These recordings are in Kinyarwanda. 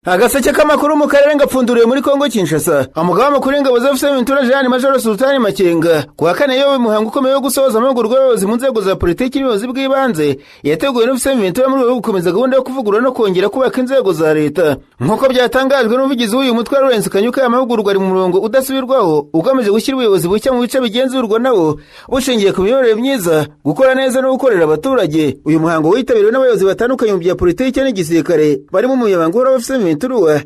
Agaseke k'amakuru mu karere ngapfunduriwe muri Kongo Kinshasa. Umugaba mukuru w'ingabo za AFC M23, Jean Major Sultani Makenga, ku wa kane yowe muhango ukomeye wo gusoza amahugurwa y'abayobozi mu nzego za politiki n'ubuyobozi bw'ibanze yateguwe na AFC M23 mu rwego rwo gukomeza gahunda yo kuvugurura no kongera kubaka inzego za leta. Nk'uko byatangajwe n'umuvugizi w'uyu mutwe Lawrence Kanyuka, aya mahugurwa ari mu murongo udasubirwaho ugamije gushyira ubuyobozi bushya mu bice bigenzurwa nawo, bushingiye ku miyoborere myiza, gukora neza no gukorera abaturage. Uyu muhango witabiriwe n'abayobozi batandukanye mu bya politiki n'igisirikare, barimo umunyamabanga uhoraho wa AFC M23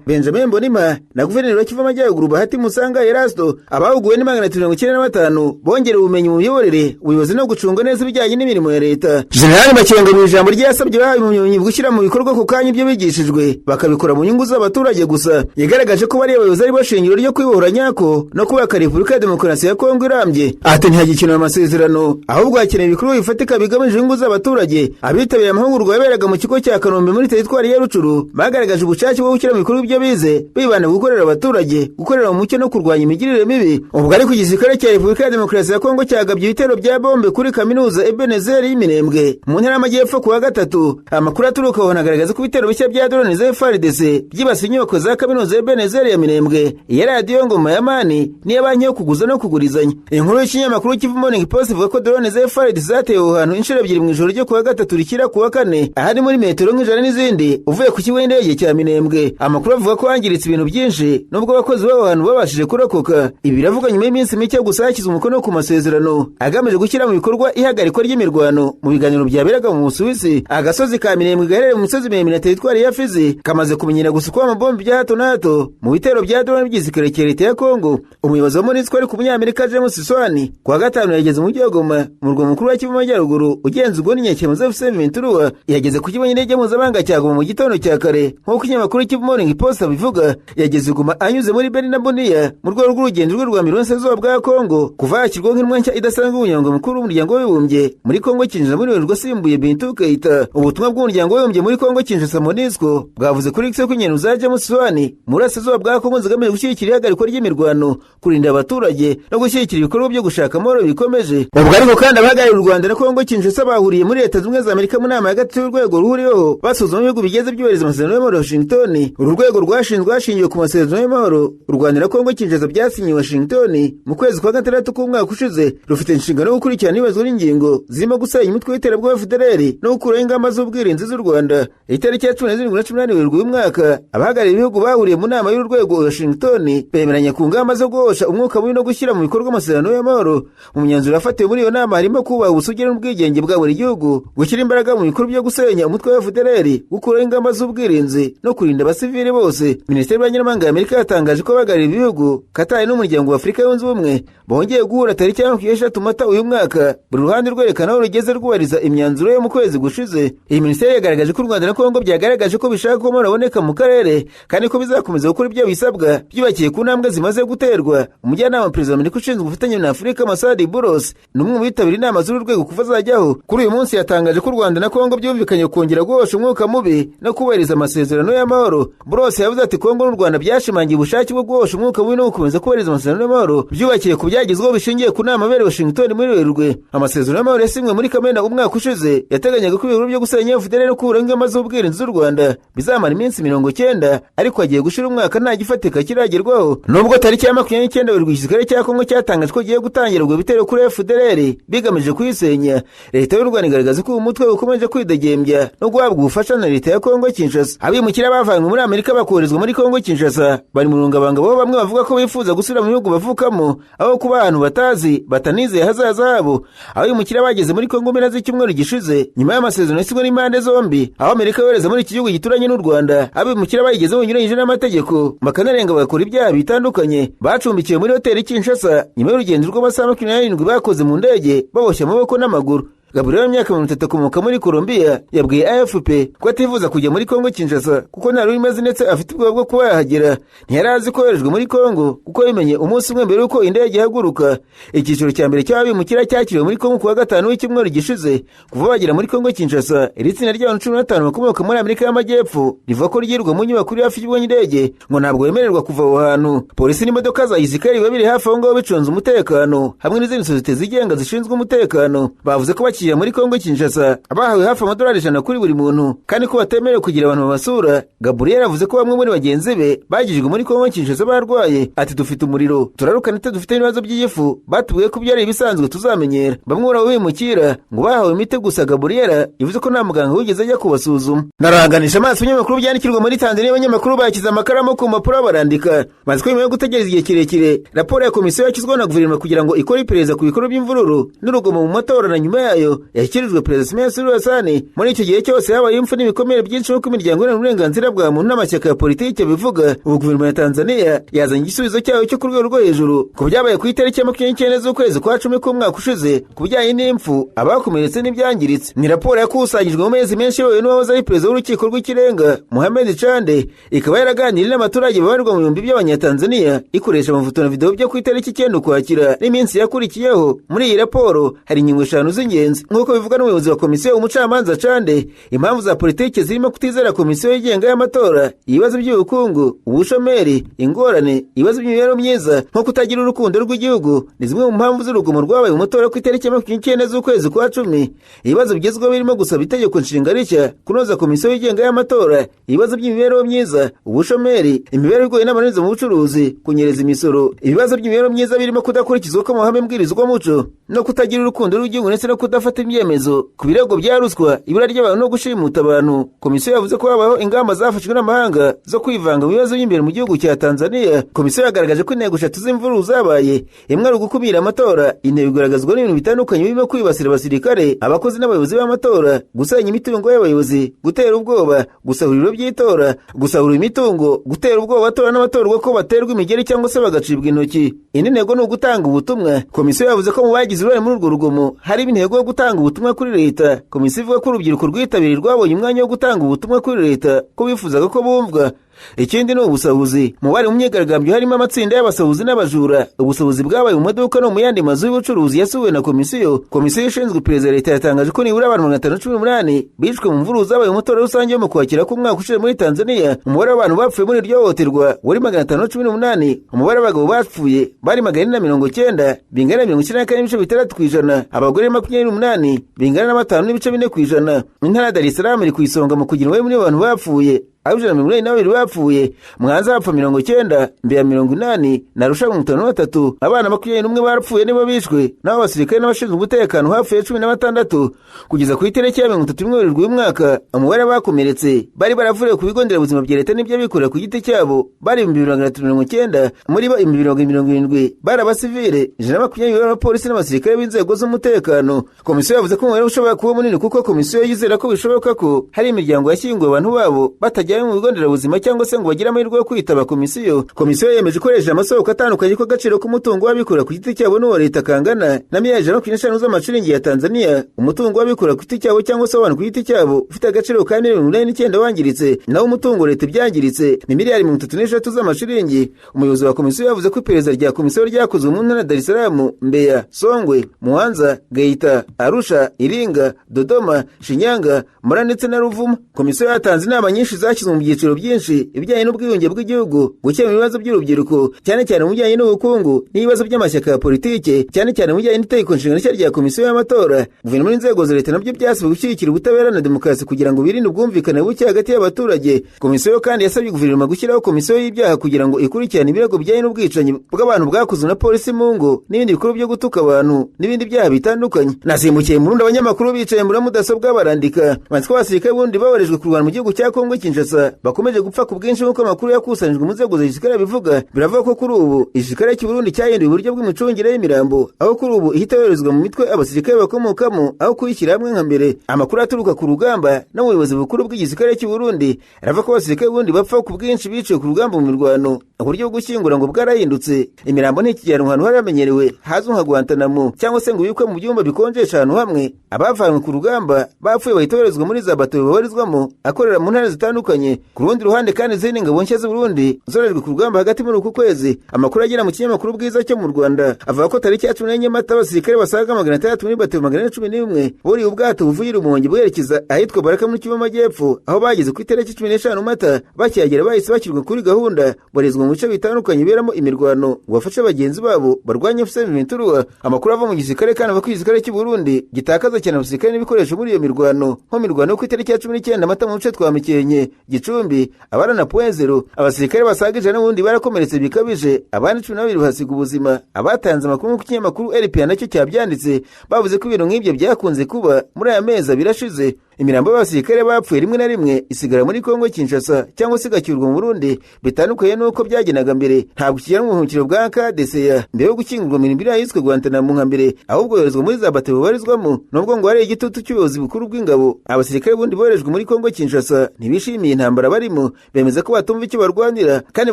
Benjamin Mbonimpa na guverineri wa Kivu Amajyaruguru Bahati Musanga Erasto. Abahuguwe ni 395, bongerewe ubumenyi mu miyoborere, ubuyobozi no gucunga neza ibijyanye n'imirimo ya leta. Jenerali Makenga mu ijambo rye yasabye abahawe ubumenyi gushyira mu bikorwa ako kanya ibyo bigishijwe, bakabikora mu nyungu z'abaturage gusa. Yagaragaje ko bariya bayobozi ari bo shingiro ryo kwibohora nyako no kubaka Repubulika ya Demokarasi ya Kongo irambye. Ati: "Ntihagikenewe amasezerano, ahubwo hakenewe ibikorwa bifatika bigamije inyungu z'abaturage." Abitabiriye amahugurwa yaberaga mu kigo cya Kanombe muri teritwari ya Rutshuru bagaragaje ubushake bwo gushyira mu bikorwa ibyo bize, bibanda gukorera abaturage, gukorera mu mucyo no kurwanya imigirire mibi. Ubwo ariko igisirikare cya Repubulika ya Demokarasi ya Kongo cyagabye ibitero bya bombe kuri kaminuza Ebenezeri y'Iminembwe mu ntara y'Amajyepfo ku wa gatatu. Amakuru aturuka aho anagaragaza ko ibitero bishya bya drone za FARDC byibasiye inyubako za kaminuza Ebenezeri ya Minembwe, iya radiyo Ngoma ya Mani n'iya banki yo kuguza no kugurizanya. Inkuru y'ikinyamakuru Kivu Morning Post ivuga ko drone za FARDC zateye aho hantu inshuro ebyiri mu ijoro ryo ku wa gatatu rikira ku wa kane, ahari muri metero nk'ijana n'izindi uvuye ku kigo cy'indege cya Minembwe. Amakuru avuga ko hangiritse ibintu byinshi, nubwo abakozi b'aho hantu babashije kurokoka. Ibi biravuga nyuma y'iminsi mike gusa hashyizwe umukono ku masezerano agamije gushyira mu bikorwa ihagarikwa ry'imirwano mu biganiro byaberaga mu Busuwisi. Agasozi ka Minembwe gaherereye mu misozi miremire ya teritwari ya Fizi kamaze kumenyera gusukwa amabombe bya hato na hato mu bitero bya drone by'igisirikare cya leta ya Kongo. Umuyobozi wa MONUSCO ari ku munyamerika James Swan ku wa gatanu yageze mu mujyi wa Goma, murwa mukuru wa Kivu Majyaruguru ugenzurwa n'inyeshyamba za AFC M23. Yageze ku kibuga cy'indege mpuzamahanga cya Goma mu gitondo cya kare, nk'uko ikinyamakuru Kivu Morning Post bivuga. Yageze Goma anyuze muri Beni na Bunia mu rwego rw'urugendo rwe rwa mbere burasirazuba bwa Kongo kuva hashyirwaho nk'intumwa nshya idasanzwe y'umunyamabanga mukuru w'umuryango w'abibumbye muri Kongo Kinshasa muri Werurwe, asimbuye Bintou Keita. Ubutumwa bw'umuryango w'abibumbye muri Kongo Kinshasa, MONUSCO, bwavuze kuri X ko ingendo za James Swan mu burasirazuba bwa Kongo zigamije gushyigikira ihagarikwa ry'imirwano, kurinda abaturage no gushyigikira ibikorwa byo gushaka amahoro bikomeje. Ubwo ariko kandi abahagarariye u Rwanda na Kongo Kinshasa bahuriye muri Leta Zunze Ubumwe za Amerika mu nama ya gatatu y'urwego ruhuriweho, basuzuma ibihugu bigeze byubahiriza amasezerano y'amahoro ya Washington. Uru rwego rwashinzwe hashingiwe ku masezerano y'amahoro u Rwanda na Kongo Kinshasa byasinyiwe Washington mu kwezi kwa gatandatu k'umwaka ushize. Rufite inshingano yo gukurikirana ibibazo n'ingingo zirimo gusenya umutwe w'iterabwoba FDLR no gukuraho ingamba z'ubwirinzi z'u Rwanda. Itariki ya 17 na 18 Werurwe uyu mwaka, abahagarariye ibihugu bahuriye mu nama y'uru rwego Washington bemeranya ku ngamba zo guhosha umwuka mubi no gushyira mu bikorwa amasezerano y'amahoro. Mu myanzuro yafatiwe muri iyo nama harimo kubaha ubusugire n'ubwigenge bwa buri gihugu, gushyira imbaraga mu bikorwa byo gusenya umutwe wa FDLR, gukuraho ingamba z'ubwirinzi no kurinda abasivili bose. Minisiteri y'Ububanyi ya Amerika yatangaje ko abahagarariye ibihugu, Katari n'umuryango wa Afurika Yunze Ubumwe bongeye guhura tariki ya 23 Mata uyu mwaka, buri ruhande rwerekana aho rugeze rwubahiriza imyanzuro yo mu kwezi gushize. Iyi minisiteri yagaragaje ko u Rwanda na Kongo byagaragaje ko bishaka ko amahoro aboneka mu karere, kandi ko bizakomeza gukora ibyo bisabwa byubakiye ku ntambwe zimaze guterwa. Umujyanama wa perezida wa Amerika ushinzwe ubufatanye na Afurika, Massad Boulos, ni umwe mu bitabira inama z'uru rwego kuva zajyaho. Kuri uyu munsi yatangaje ko u Rwanda na Kongo byumvikanye kongera guhosha umwuka mubi no kubahiriza amasezerano y'amahoro. Boulos yavuze ati: "Kongo n'u Rwanda byashimangiye ubushake bwo guhosha umwuka mubi no gukomeza kubahiriza amasezerano y'amahoro byubakiye ku byagezweho bishingiye ku nama abereye Washington muri Werurwe." Amasezerano y'amahoro yasinywe muri Kamena umwaka ushize yateganyaga ko ibikorwa byo gusenya FDLR no gukuraho ingamba z'ubwirinzi z'u Rwanda bizamara iminsi 90, ariko hagiye gushira umwaka nta gifatika kiragerwaho. Nubwo tariki ya 29 Werurwe igisirikare cya Kongo cyatangaje ko giye gutangira ubwo bitero kuri FDLR bigamije kuyisenya, leta y'u Rwanda igaragaza ko uyu mutwe ukomeje kwidegembya no guhabwa ubufasha na leta ya Kongo Kinshasa. Abimukira bavanywe muri Amerika bakoherezwa muri Kongo Kinshasa bari mu rungabanga bo. Bamwe bavuga ko bifuza gusubira mu bihugu bavukamo aho kuba ahantu batazi, batanizeye ahazaza habo. Abimukira bageze muri Kongo mpera z'icyumweru gishize nyuma y'amasezerano yasinywe n'impande zombi, aho Amerika yohereza muri iki gihugu gituranye n'u Rwanda abimukira bayigezemo binyuranyije n'amategeko, bakanarenga bagakora ibyaha bitandukanye. Bacumbikiwe muri hoteli Kinshasa nyuma y'urugendo rw'amasaha 27 bakoze mu ndege, baboshye amaboko n'amaguru. Gabriel w'imyaka 30 akomoka muri Colombia, yabwiye AFP ko atifuza kujya muri Kongo Kinshasa kuko nta rurimi azi, ndetse afite ubwoba bwo kuba yahagera. Ntiyari azi ko yoherejwe muri Kongo kuko yabimenye umunsi umwe mbere y'uko indege ihaguruka. Icyiciro cya mbere cy'abimukira cyakiriwe muri Kongo ku wa gatanu w'icyumweru gishize. Kuva bagera muri Kongo Kinshasa, iri tsinda ry'abantu 15 bakomoka muri Amerika y'Amajyepfo rivuga ko ryirirwa mu nyubako iri hafi y'ikibuga cy'indege, ngo ntabwo bemererwa kuva aho hantu. Polisi n'imodoka za gisirikare biba biri hafi aho ngaho bicunze umutekano, hamwe n'izindi sosiyete zigenga zishinzwe umutekano. Bavuze ko bakigera bakira muri Kongo Kinshasa abahawe hafi amadolari 100 kuri buri muntu, kandi ko batemerewe kugira abantu babasura. Gabriel avuze ko bamwe muri bagenzi be bagijwe muri Kongo Kinshasa barwaye. Ati dufite umuriro, turaruka ndetse dufite n'ibibazo by'igifu, batubwiye ko byari ibisanzwe tuzamenyera. Bamwe muri abo bimukira ngo bahawe imiti gusa. Gabriel yavuze ko nta muganga wigeze ajya kubasuzuma. Naranganisha amaso ibinyamakuru byandikirwa muri Tanzania, abanyamakuru bakize amakaramu ku mpapuro barandika. Maze ko nyuma yo gutegereza igihe kirekire raporo ya komisiyo yashyizweho na guverinoma kugira ngo ikore iperereza ku bikorwa by'imvururu n'urugomo mu matora na nyuma yayo yashyikirijwe Perezida Samia Suluhu Hassan. Muri icyo gihe cyose habaye impfu n'ibikomere byinshi nk'uko imiryango iharanira uburenganzira bwa muntu n'amashyaka ya politiki bivuga. Ubu guverinoma ya Tanzania yazanye igisubizo cyayo cyo ku rwego rwo hejuru ku byabaye ku itariki ya 29 z'ukwezi kwa 10 k'umwaka ushize ku bijyanye n'impfu, abakomeretse n'ibyangiritse. Ni raporo yakusanyijwe mu mezi menshi iyobowe n'uwahoze ari perezida w'urukiko rw'ikirenga Mohamed Chande, ikaba yaraganiriye n'abaturage babarirwa mu bihumbi by'Abanyatanzania, ikoresha amafoto na video byo ku itariki 9 Ukwakira n'iminsi yakurikiyeho. Muri iyi raporo hari ingingo 5 z'ingenzi nk'uko bivugwa n'umuyobozi wa komisiyo umucamanza Chande. Impamvu za politiki zirimo kutizera komisiyo yigenga y'amatora, ibibazo by'ubukungu, ubushomeri, ingorane, ibibazo by'imibereho myiza nko kutagira urukundo rw'igihugu ni zimwe mu mpamvu z'urugomo rwabaye mu matora ku itariki ya 29 z'ukwezi kwa 10. Ibibazo bigezweho birimo gusaba itegeko nshinga rishya, kunoza komisiyo yigenga y'amatora, ibibazo by'imibereho myiza, ubushomeri, imibereho igoye n'amananiza mu bucuruzi, kunyereza imisoro, ibibazo by'imibereho myiza birimo kudakurikizwa kw'amahame mbwirizwamuco no kutagira urukundo rw'igihugu ndetse no kudafata ibyemezo ku birego bya ruswa, ibura ry'abantu no gushimuta abantu. Komisiyo yavuze ko habaho ingamba zafashwe n'amahanga zo kwivanga mu bibazo by'imbere mu gihugu cya Tanzania. Komisiyo yagaragaje ko intego 3 z'imvururu zabaye, imwe ari ugukumira amatora. Intego igaragazwa n'ibintu bitandukanye birimo kwibasira abasirikare, abakozi n'abayobozi b'amatora, gusenya imitungo y'abayobozi, gutera ubwoba, gusahura ibiro by'itora, gusahura imitungo, gutera ubwoba abatora n'abatorwa ko baterwa imigeri cyangwa se bagacibwa intoki. Indi ntego ni ugutanga ubutumwa. Komisiyo yavuze ko mu bagize uruhare muri urwo rugomo hari intego yo gutanga ubutumwa kuri leta. Komisiyo ivuga ko urubyiruko rwitabiriye rwabonye umwanya wo gutanga ubutumwa kuri leta ko bifuzaga ko bumvwa. Ikindi ni ubusahuzi. Mu bari mu myigaragambyo harimo amatsinda y'abasahuzi n'abajura. Ubusahuzi bwabaye mu maduka no mu yandi mazu y'ubucuruzi yasuwe na komisiyo. Komisiyo ishinzwe iperereza leta yatangaje ko nibura abantu 518 bishwe mu mvururu zabaye mu matora rusange yo mu Kwakira k'umwaka ushize muri Tanzania. Umubare w'abantu bapfuye muri iryo hohoterwa wari 518. Umubare w'abagabo bapfuye bari 490, bingana na 94.6%. Abagore 28 bingana na 5.4%. Intara ya Dar es Salaam iri ku isonga mu kugira umubare munini w'abantu bapfuye, aho 182 bapfuye, Mwanza hapfa 90, Mbeya 80 na Arusha 53. Abana 21 barapfuye nibo bishwe, naho abasirikare n'abashinzwe umutekano hapfuye 16. Kugeza ku itariki ya 31 Werurwe uyu mwaka, umubare w'abakomeretse bari baravuriwe ku bigo nderabuzima bya leta n'iby'abikorera ku giti cyabo bari 2390, muri bo 70 bari abasivile, 120 b'abapolisi n'abasirikare b'inzego z'umutekano. Komisiyo yavuze ko umubare ushobora kuba munini kuko komisiyo yizera ko bishoboka ko hari imiryango yashyinguwe abantu babo batajya mu bigo nderabuzima cyangwa se ngo bagire amahirwe yo kwitaba komisiyo. Komisiyo yemeje ikoresheje amasoko atandukanye ko agaciro k'umutungo w'abikorera ku giti cyabo n'uwa leta kangana na miliyari 125 z'amashiringi ya Tanzania. Umutungo w'abikorera ku giti cyabo cyangwa se abantu ku giti cyabo ufite agaciro ka miliyoni 89 wangiritse, naho umutungo leta ibyangiritse ni miliyari 33 z'amashiringi. Umuyobozi wa komisiyo yavuze ko iperereza rya komisiyo ryakozwe mu ntara ya Dar es Salaam, Mbeya, Songwe, Mwanza, Geita, Arusha, Iringa, Dodoma, Shinyanga, Mara ndetse na Ruvuma. Komisiyo yatanze inama nyinshi zashyizwe mu byiciro byinshi, ibijyanye n'ubwiyunge bw'igihugu, gukemura ibibazo by'urubyiruko cyane cyane mu bijyanye n'ubukungu n'ibibazo by'amashyaka ya politike cyane cyane mu bijyanye n'itegeko nshinga rishya rya komisiyo y'amatora. Guverinoma n'inzego za leta nabyo byasabwe gushyigikira ubutabera na demokarasi kugira ngo birinde ubwumvikane buke hagati y'abaturage. Komisiyo kandi yasabye guverinoma gushyiraho komisiyo y'ibyaha kugira ngo ikurikirane ibirego bijyanye n'ubwicanyi bw'abantu bwakozwe na polisi mu ngo n'ibindi bikorwa byo gutuka abantu n'ibindi byaha bitandukanye. Nasimbukiye mu Burundi, abanyamakuru bicaye muri mudasobwa barandika. Banditswe abasirikare b'Uburundi baborejwe kurwana mu gihugu cya Kongo Kinshasa bakomeje gupfa ku bwinshi nk'uko amakuru yakusanyijwe mu nzego za gisirikare bivuga. Biravuga ko kuri ubu igisirikare cy'u Burundi cyahinduye uburyo bw'imicungire y'imirambo, aho kuri ubu ihita yoherezwa mu mitwe abasirikare bakomokamo aho kuyishyira hamwe nka mbere. Amakuru aturuka ku rugamba no mu buyobozi bukuru bw'igisirikare cy'u Burundi aravuga ko abasirikare b'Uburundi bapfa ku bwinshi biciwe ku rugamba mu mirwano. Uburyo bwo gushyingura ngo bwarahindutse, imirambo ntikijyanwa ahantu hari hamenyerewe hazwi nka Guantanamo cyangwa se ngo ibikwe mu byumba bikonjesha ahantu hamwe. Abavanywe ku rugamba bapfuye bahita boherezwa muri za bato babarizwamo akorera mu ntara zitandukanye. bitandukanye. Ku rundi ruhande kandi, izindi ngabo nshya z'u Burundi zorejwe ku rugamba hagati muri uku kwezi. Amakuru agera mu kinyamakuru Bwiza cyo mu Rwanda avuga ko tariki ya 14 Mata abasirikare basaga 600 muri batewe 411 buriye ubwato buvuye Rumonge bwerekeza ahitwa Baraka muri Kivu Amajyepfo, aho bageze ku itariki 15 Mata. Bakihagera bahise bashyirwa kuri gahunda, barezwa mu bice bitandukanye biberamo imirwano ngo bafashe bagenzi babo barwanye AFC M23. Amakuru ava mu gisirikare kandi ava ku gisirikare cy'u Burundi gitakaza cyane abasirikare n'ibikoresho muri iyo mirwano, nko mirwano ku itariki ya 19 Mata mu bice twa Mikenke, Gicumbi, Abara na Point Zero. Abasirikare basaga 100 n'ubundi barakomeretse bikabije, abandi 12 bahasiga ubuzima. Abatanze amakuru ku kinyamakuru RPA nacyo cyabyanditse bavuze ko ibintu nk'ibyo byakunze kuba muri aya mezi abiri ashize. Imirambo y'abasirikare bapfuye rimwe na rimwe isigara muri Kongo Kinshasa cyangwa se igacyurwa mu Burundi, bitandukanye n'uko byagenaga mbere. Ntabwo ikijyanwa mu buhungiro bwa KDCA mbere yo gukingurwa mu mirimo yiswe Guantanamo nka mbere, ahubwo yoherezwa muri za batero babarizwamo. Nubwo ngo hari igitutu cy'ubuyobozi bukuru bw'ingabo, abasirikare bundi boherejwe muri Kongo Kinshasa ntibishimiye intambara barimo, bemeza ko batumva icyo barwanira kandi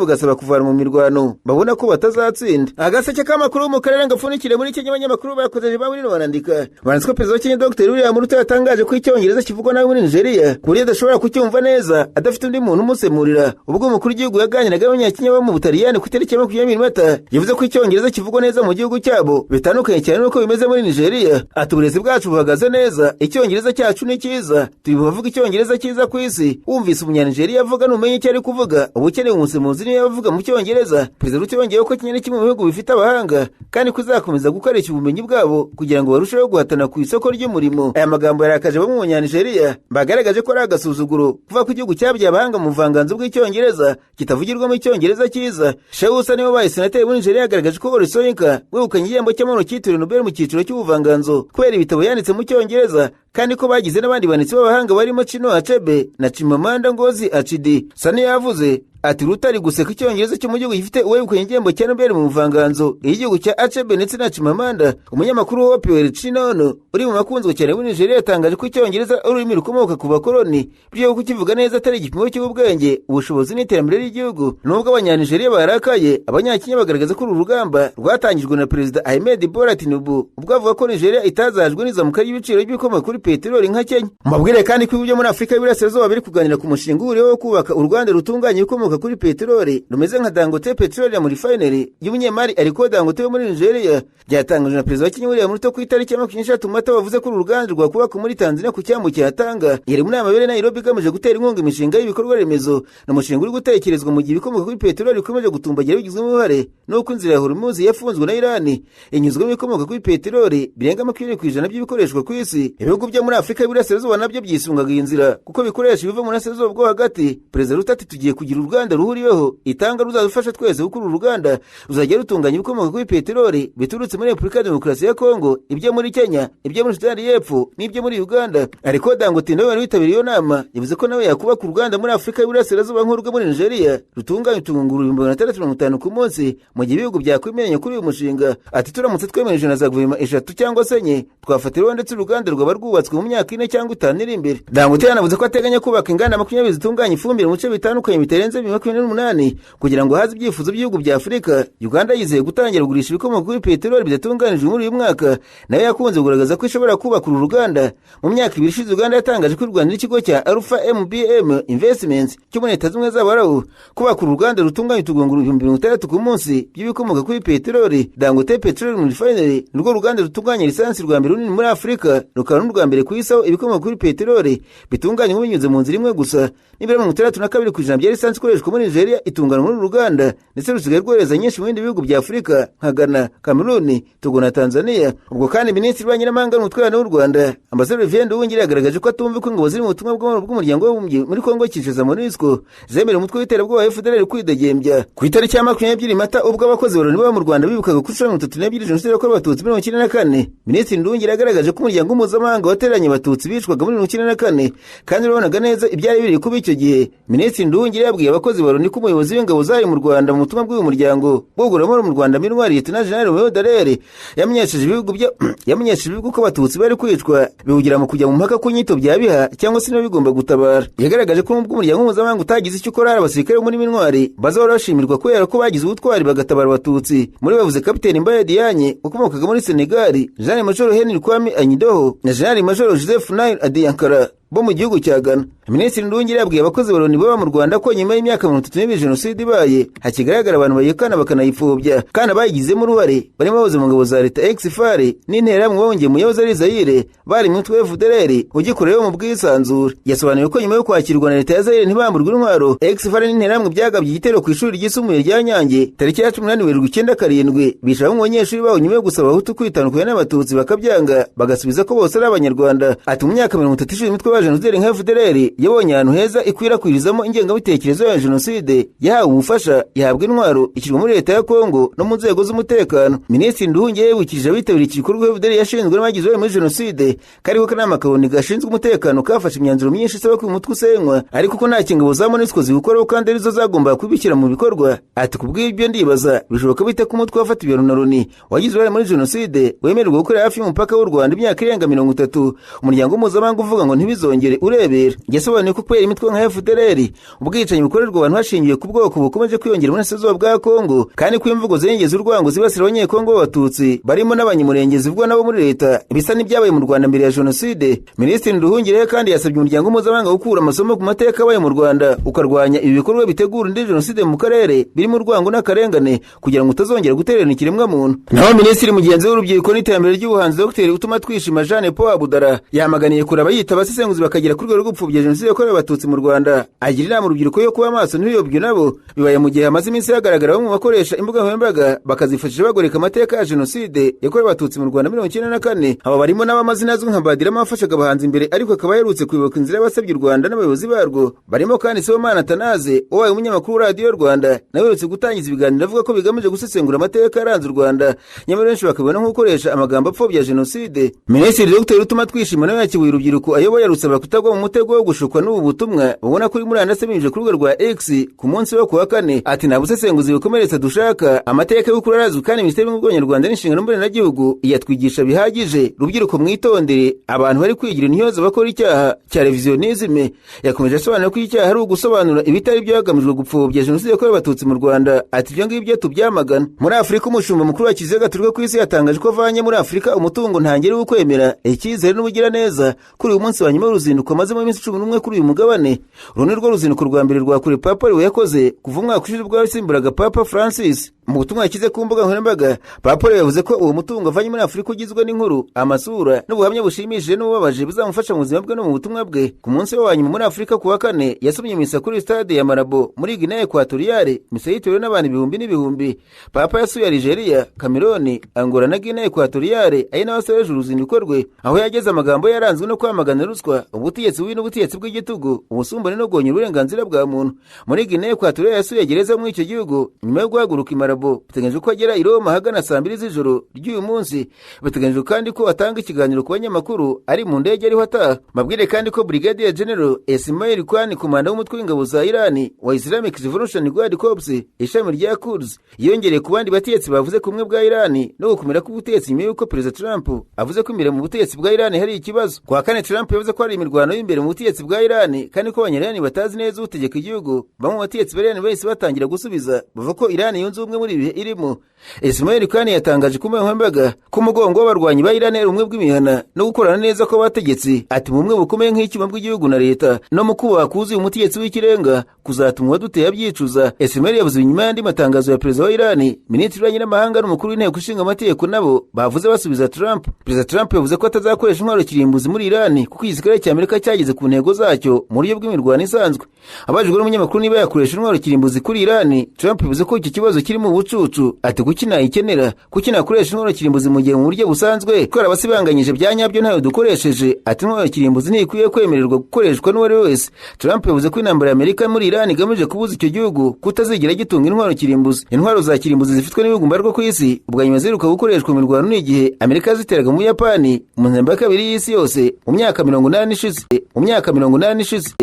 bagasaba kuvana mu mirwano babona ko batazatsinda. Agaseke k'amakuru mu karere gapfundikire muri Kenya, abanyamakuru bakozeje bamwe barandika banditse ko perezida wa Kenya Dr William Ruto yatangaje ko icyongereza kivugwa nabi muri Nigeria ku buryo adashobora kucyumva neza adafite undi muntu umusemurira. Ubwo umukuru w'igihugu yaganiraga n'abanyakenya bo mu Butaliyani ku itariki ya 20 Mata, yavuze ko icyongereza kivugwa neza mu gihugu cyabo bitandukanye cyane n'uko bimeze muri Nigeria. Ati uburezi bwacu buhagaze neza, icyongereza cyacu ni cyiza, turi mu bavuga icyongereza cyiza ku isi. Wumvise umunyanigeriya avuga numenye icyo ari kuvuga, uba ukeneye umusemuzi niyo avuga mu cyongereza. Perezida Ruto yongeyeho ko Kenya ni kimwe mu bihugu bifite abahanga kandi ko izakomeza gukoresha ubumenyi bwabo kugira ngo barusheho guhatana ku isoko ry'umurimo. Aya magambo yarakaje bamwe mu banyanigeriya bagaragaje ko ari agasuzuguro kuva ku gihugu cyabyaye abahanga mu buvanganzo bw'icyongereza kitavugirwamo icyongereza cyiza. Shewusa niwe wabaye senateri muri Nigeria yagaragaje ko Wole Soyinka wegukanye igihembo cy'amahoro cyitiriwe Nobel mu cyiciro cy'ubuvanganzo kubera ibitabo yanditse mu cyongereza, kandi ko bagize n'abandi banditsi b'abahanga barimo Chinua Achebe na Chimamanda Ngozi Adichie. Sani yavuze ati Rutari guseka icyongereza cyo mu gihugu gifite uwegukanye igihembo cya Nobel mu buvanganzo igihugu cya Achebe ndetse na Chimamanda. Umunyamakuru wa Pierre Chinono uri mu makunzwe cyane muri Nigeria yatangaje ko icyongereza ari ururimi rukomoka ku bakoloni, bityo kukivuga neza atari igipimo cy'ubwenge, ubushobozi n'iterambere ry'igihugu. Nubwo abanyanigeriya barakaye, abanyakenya bagaragaza ko uru rugamba rwatangijwe na Perezida Ahmed Bola Tinubu, ubwo avuga ko Nigeria itazajwe n'izamuka ry'ibiciro by'ibikomoka kuri peteroli nka Kenya. Mubabwire kandi ko ibihugu byo muri Afurika y'Iburasirazuba biri kuganira ku mushinga uhuriweho wo kubaka uruganda rutunganya ibikomoka kuri peteroli rumeze nka Dangote Petroleum Refinery y'umunyemari Aliko Dangote wo muri Nigeria. Byatangajwe na Perezida wa Kenya William Ruto ku itariki ya 23 Mata, bavuze ko uru ruganda rwakubakwa muri Tanzania ku cyambu cya Tanga. Yari mu nama yabereye Nairobi igamije gutera inkunga imishinga y'ibikorwa remezo. Ni umushinga uri gutekerezwa mu gihe ibikomoka kuri peteroli bikomeje gutumbagira bigizwemo uruhare n'uko inzira ya Hormuz yafunzwe na Iran inyuzwamo ibikomoka kuri peteroli birenga 20% by'ibikoreshwa ku isi. Ibihugu byo muri Afurika y'Iburasirazuba nabyo byisungaga iyi nzira kuko bikoresha ibiva mu burasirazuba bwo hagati. Perezida Ruto ati tugiye kugira uruganda ruhuriweho itanga ruzadufasha twese gukura uruganda ruzajya rutunganya ibikomoka kuri peteroli biturutse muri Repubulika ya Demokarasi ya Kongo, ibyo muri Kenya, ibyo muri Sudani y'Epfo n'ibyo muri Uganda. Ariko Dangote nawe wari witabiriye iyo nama yavuze ko nawe yakubaka uruganda muri Afurika y'Iburasirazuba nk'urwo muri Nigeria rutunganya utunguru 650 ku munsi, mu gihe ibihugu byakwemeranya kuri uyu mushinga. Ati turamutse twemereje na za guverinoma 3 cyangwa se 4 twafatiraho ndetse uruganda rwaba rwubatswe mu myaka 4 cyangwa 5 iri imbere. Dangote yanavuze ko ateganya kubaka inganda 20 zitunganya ifumbire mu bice bitandukanye bitarenze 2028 kugira ngo haze ibyifuzo by'ibihugu bya Afurika. Uganda yizeye gutangira kugurisha ibikomoka kuri peteroli bidatunganijwe muri uyu mwaka. Nayo yakunze kugaragaza ko ishobora kubaka uru ruganda. Mu myaka ibiri ishize Uganda yatangaje ko u Rwanda n'ikigo cya Alpha MBM Investments cyo muri Leta Zunze Ubumwe z'Abarabu kubaka uruganda rutunganya utugunguru 60,000 ku munsi by'ibikomoka kuri peteroli. Dangote Petroleum Refinery nirwo ruganda rutunganya lisansi rwa mbere runini muri Afurika, rukaba n'urwa mbere ku isi aho ibikomoka kuri peteroli bitunganywa binyuze mu nzira imwe gusa. Nibura 62% bya lisansi ikoreshwa muri Nigeria itunganywa muri uru ruganda, ndetse rusigaye rwohereza nyinshi mu bindi bihugu bya Afurika nka Ghana, Cameroon, Togo na Tanzania. Ubwo kandi Minisitiri w'Ububanyi n'Amahanga n'Ubutwererane w'u Rwanda Ambassadeur Olivier Nduhungirehe yagaragaje ko atumva ko ingabo ziri mu butumwa bw'amahoro bw'umuryango w'abibumbye muri Kongo Kinshasa MONUSCO zemerera umutwe w'iterabwoba FDLR kwidegembya. Ku itariki ya 22 Mata ubwo abakozi ba Loni baba mu Rwanda bibukaga ku nshuro 32 Jenoside yakorewe Abatutsi muri 1994, Minisitiri Nduhungirehe yagaragaje ko umuryango mpuzamahanga watereranye Abatutsi bicwaga muri 1994 kandi wabonaga neza ibyari biri kuba icyo gihe. Minisitiri Nduhungirehe yabwiye abakozi ba Loni ko umuyobozi w'ingabo zari mu Rwanda mu butumwa bw'uyu muryango bwo amahoro mu Rwanda Minwari Lieutenant General Romeo Dallaire yamenyesheje ibihugu ko Abatutsi bari kwicwa bihugira mu kujya mu mpaka ku nyito bya biha cyangwa se niba bigomba gutabara. Yagaragaje ko nubwo umuryango mpuzamahanga utagize icyo ukora, hari abasirikare bo muri Minwari bazahora bashimirwa kubera ko bagize ubutwari bagatabara Abatutsi. Muri bavuze Kapiteni Mbaye Diagne ukomokaga muri Senegal, Jean Major Henry Kwame Anyidoho na Jean Major Joseph Nile Adiankara. bo mu gihugu cya Ghana. Minisitiri Nduhungirehe yabwiye abakozi ba Loni baba mu Rwanda ko nyuma y'imyaka 32 jenoside ibaye hakigaragara abantu bayikana bakanayipfobya, kandi abayigizemo uruhare barimo abahoze mu ngabo za leta ex-FAR n'interahamwe bahungiye mu yahoze ari Zaire bari mu mutwe wa FDLR ugikorewe mu bwisanzure. Yasobanuye ko nyuma yo kwakirwa na leta ya Zaire ntibamburwe intwaro, ex-FAR n'interahamwe byagabye igitero ku ishuri ryisumbuye rya Nyange tariki ya 18 Werurwe 97, bica bamwe mu banyeshuri baho nyuma yo gusaba Abahutu kwitandukanya n'Abatutsi bakabyanga, bagasubiza ko bose ari Abanyarwanda. Ati mu myaka 30 ishize imitwe ya jenoside nka FDLR yabonye ahantu heza ikwirakwirizamo ingengabitekerezo ya jenoside, yahawe ubufasha, yahabwa intwaro, ishyirwa muri leta ya Kongo no mu nzego z'umutekano. Minisitiri Nduhungirehe yibukije abitabiriye iki gikorwa FDLR yashinzwe n'abagize uruhare muri jenoside, kariho akanama ka Loni gashinzwe umutekano kafashe imyanzuro myinshi isaba ko uyu mutwe usenywa, ariko ko nta ngabo za MONUSCO ziwukoraho kandi arizo zagombaga kubishyira mu bikorwa. Ati kubw'ibyo ndibaza bishoboka bite ko umutwe wafata ibihano na Loni wagize uruhare muri jenoside wemererwa gukorera hafi y'umupaka w'u Rwanda imyaka irenga 30, umuryango mpuzamahanga uvuga ngo ntibizongere urebera. Yasobanuye ko kubera imitwe nka FDLR ubwicanyi bukorerwa abantu hashingiwe ku bwoko bukomeje kwiyongera muri burasirazuba bwa Kongo, kandi ko imvugo zirengeza urwango zibasira Abanyekongo b'Abatutsi barimo n'Abanyamurenge zivugwa nabo muri leta bisa n'ibyabaye mu Rwanda mbere ya jenoside. Minisitiri Nduhungirehe kandi yasabye umuryango mpuzamahanga gukura amasomo ku mateka abaye mu Rwanda, ukarwanya ibi bikorwa bitegura indi jenoside mu karere birimo urwango n'akarengane kugira ngo utazongera gutererana ikiremwamuntu. Naho Minisitiri mugenzi w'urubyiruko n'iterambere ry'ubuhanzi Dr Utumatwishima Jeanne Paul Abudara yamaganiye kure abayita abasesenguzi bakagera ku rwego rwo gupfobya jenoside yakorewe Abatutsi mu Rwanda, agira inama urubyiruko yo kuba amaso ntibiyobye nabo. Bibaye mu gihe hamaze iminsi hagaragara bamwe mu bakoresha imbuga nkoranyambaga bakazifashisha bagoreka amateka ya jenoside yakorewe Abatutsi mu Rwanda 1994. Aba barimo n'abamazina azwi nka Badirama wafashaga abahanzi imbere ariko akaba aherutse kwibuka inzira y'abasabye u Rwanda n'abayobozi barwo. Barimo kandi Sibomana Atanaze wabaye umunyamakuru wa Radiyo Rwanda nawe aherutse gutangiza ibiganiro avuga ko bigamije gusesengura amateka yaranze u Rwanda, nyamara benshi bakabibona nk'ukoresha amagambo apfobya jenoside. Minisitiri Dr Utumatwishima nawe yakibuye urubyiruko ayoboye arusaba kutagwa mu mutego wo gushukwa n'ubu butumwa ubona kuri murandasi binyujije ku rubuga rwa X ku munsi wo kuwa kane. Ati nta busesenguzi bukomeretsa dushaka, amateka y'ukuri arazwi kandi Minisiteri y'Ubumwe bw'Abanyarwanda n'inshingano mboneragihugu iyatwigisha bihagije. Rubyiruko mwitondere abantu bari kwigira intyoza bakora icyaha cya revisionisme. Yakomeje asobanura ko icyaha ari ugusobanura ibitari byo hagamijwe gupfobya jenoside yakorewe Abatutsi mu Rwanda. Ati ibyo ngibyo tubyamagana. Muri Afurika umushumba mukuru wa Kiliziya Gatolika ku isi yatangaje ko avanye muri Afurika umutungo ntangere wo kwemera, icyizere n'ubugiraneza kuri uyu munsi wa nyuma w'uruzinduko amazemo iminsi 11 kuri uyu mugabane. Uru ni rwo ruzinduko rwa mbere rwa kure Papa Leo yakoze kuva umwaka ushize ubwo yasimburaga Papa Francis. Mu butumwa yashyize ku mbuga nkoranyambaga, Papa Leo yavuze ko uwo mutungo avanye muri Afurika ugizwe n'inkuru, amasura n'ubuhamya bushimishije n'ububabaje bizamufasha mu buzima bwe no mu butumwa bwe. Ku munsi we wa nyuma muri Afurika ku wa kane yasomye misa kuri stade ya Malabo muri Guinea Equatoriale, misa yitabiriwe n'abantu ibihumbi n'ibihumbi. Papa yasuye Algeria, Cameroon, Angola na Guinea Equatoriale, ari nawe asoreje uruzinduko rwe, aho yageze amagambo yaranzwe no kwamagana ruswa, ubutegetsi bubi n'ubutegetsi bw'igitugu, ubusumbane no guhonyora uburenganzira bwa muntu. Muri Guinea Equatoriale yasuye gereza muri icyo gihugu nyuma yo guhaguruka i Malabo. Biteganyijwe ko agera i Roma ahagana saa 2 z'ijoro ry'uyu munsi. Biteganyijwe kandi ko atanga ikiganiro ku banyamakuru ari mu ndege ariho ataha. Mabwire kandi ko Brigadier General Esmail Qaani, komanda w'umutwe w'ingabo za Iran wa Islamic Revolution Guard Corps ishami rya Quds, yiyongereye ku bandi bategetsi bavuze ku bumwe bwa Iran no gukomera k'ubutegetsi nyuma y'uko Perezida Trump avuze ko imbere mu butegetsi bwa Iran hari ikibazo. Ku wa kane Trump yavuze ko hari imirwano y'imbere mu butegetsi bwa Iran kandi ko Abanya-Iran batazi neza utegeka igihugu. Bamwe mu bategetsi ba Iran bahise batangira gusubiza bavuga ko Iran yunze ubumwe muri ibihe irimo. Ismail Qaani yatangaje ku mbuga nkoranyambaga ko umugongo w'abarwanyi ba Iran ari ubumwe bw'imihana no gukorana neza kw'abategetsi. Ati mu bumwe bukomeye nk'icyuma bw'igihugu na leta no mu kubaha kuzuye umutegetsi w'ikirenga kuzatuma uwaduteye abyicuza. Ismail yavuze inyuma y'andi matangazo ya Perezida wa Iran, Minisitiri w'Ububanyi n'Amahanga n'umukuru w'inteko ishinga amategeko nabo bavuze basubiza Trump. Perezida Trump yavuze ko atazakoresha intwaro kirimbuzi muri Iran kuko igisirikare cya Amerika cyageze ku ntego zacyo mu buryo bw'imirwano isanzwe. Abajijwe n'umunyamakuru niba yakoresha intwaro kirimbuzi kuri Iran, Trump yavuze ko icyo kibazo kiri mu bucucu. Ati kuki nayikenera, kuki nakoresha intwaro kirimbuzi mu gihe mu buryo busanzwe kubera abasibanganyije bya nyabyo ntayo dukoresheje. Ati intwaro kirimbuzi ntikwiye kwemererwa gukoreshwa n'uwari wese. Trump yavuze ko intambara ya Amerika muri Iran igamije kubuza icyo gihugu kutazigera gitunga intwaro kirimbuzi. Intwaro za kirimbuzi zifitwe n'ibihugu mbarwa ku isi ubwa nyuma ziheruka gukoreshwa mu mirwano n'igihe Amerika ziteraga mu Buyapani mu ntambara ya kabiri y'isi yose mu myaka 80 ishize. Mu myaka 80 ishize.